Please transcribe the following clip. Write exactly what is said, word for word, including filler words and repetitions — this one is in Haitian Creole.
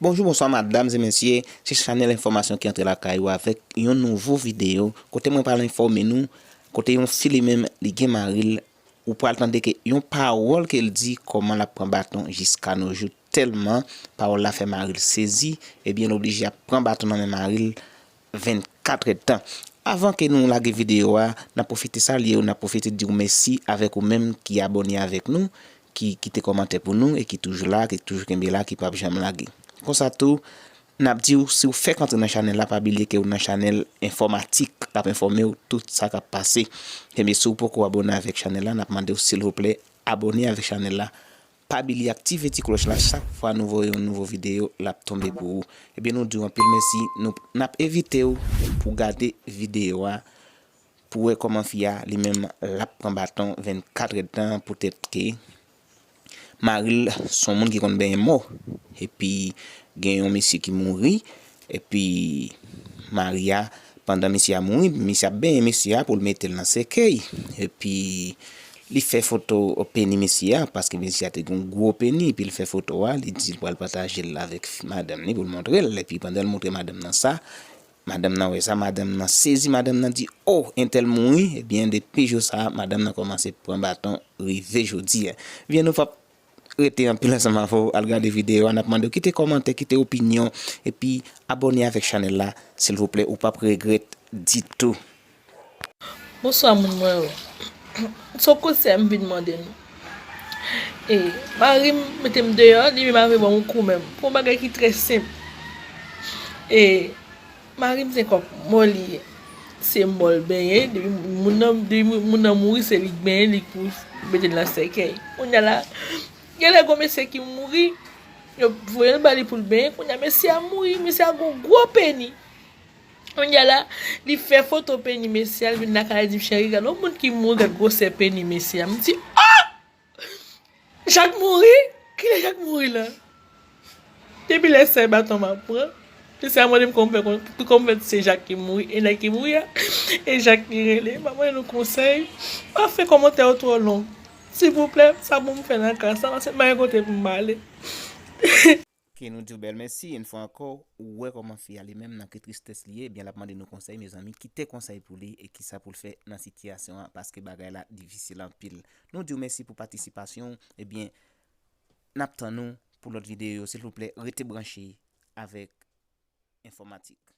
Bonjou, bonswa, madam e mesye. Se chanèl enfòmasyon ki antre lakay ou avèk yon nouvo videyo kote mwen pral enfòme nou, kote yon fi li menm li gen mari l. Ou pral tande ke yon pawòl ke l di, kòman l ap pran baton jiska no jou, tèlman pawòl la fè mari l sezi, ebyen l oblije ap pran baton nan men mari l vennkat èdtan. Avan ke nou lage videyo a, n ap pwofite salye w, n ap pwofite di w mèsi avèk ou menm ki abòne avèk nou, ki kite kòmantè pou nou e ki toujou la, ki toujou kenbe la, ki p ap janm lage. Konsa tou, n ap di w, si w fèk antre nan chanèl la, pa bliye ke w nan chanèl enfòmatik k ap enfòme w tout sa k ap pase. Ebyen, si w poko abòne avèk chanèl la, n ap mande w, silvouplè, abòne avèk chanèl la. Pa bliye aktive ti klòch la, chak fwa nou voye yon nouvo videyo, l ap tonbe pou ou. Ebyen, nou di w anpil mèsi. Nou, n ap envite w pou w gade videyo a, pou w wè kòman fi a, li menm, l ap pran baton vennkat èdtan, poutèt ke mari l se yon moun ki konn benyen mò. Epi, gen yon mesye ki mouri, epi mari a, pandan mesye a mouri, misye ap benyen mesye a pou l mete l nan sèkèy. Epi, li fè foto peni mesye a, paske mesye a te gen yon gwo peni, epi l fè foto a, li di l pral pataje l avèk madanm li pou l montre l. Epi, pandan l montre madanm nan sa, madanm nan wè sa, madanm nan sezi, madanm nan di, "O, entèl mouri." Ebyen, depi jou sa a, madanm nan kòmanse pran baton rive jodi a. Ebyen, nou p ap rete anpil ansanm avè w, al gade videyo a, n ap mande w kite kòmantè, kite opinyon, epi abòne avèk chanèl la, silvouplè, ou p ap regrèt ditou. Bonswa, moun mwen yo. Se yon konsèy m vin mande nou. E, mari m mete m deyò, li menm al voye ban m yon kou menm. Pou yon bagay ki trè senp. E, mari m se kòk mò li ye. Se mò l benyen, depi moun nan, depi moun nan mouri, se li k benyen, li k pou mete l nan sèkèy. Kounye a la, gen lè gon mesye ki mouri, yo voye l ba li pou l benyen, kounye a mesye a mouri, mesye a gon gwo peni. Kounye a la, li fè foto peni mesye a, li vin lakay la, li di m, "Cheri, gade yon moun ki mouri, gade gwosè peni mesye a." M di, "O! Jak mouri? Kilè Jak mouri la?" Depi lè sa, e baton m ap pran. Mesye a mande m kòman m fè, kòman m fè di se Jak ki mouri, e nèg ki mouri a, e Jak ki rele. M ap mande nou konsèy. Pa fè kòmantè yo twò long. Silvouplè, sa pou m fè nan ka sa, paske m pa gen kote pou m ale. Ok, nou di w bèl mèsi, yon fwa ankò, ou wè kòman fi a li menm nan ki tristès li ye, ebyen l ap mande nou konsèy, mezanmi, kite konsèy pou li e kisa pou l fè nan sitiyasyon an, paske bagay la difisil anpil. Nou di w mèsi pou patisipasyon w, ebyen, n ap tann ou pou lòt videyo yo, silvouplè, rete branche avèk enfòmatik.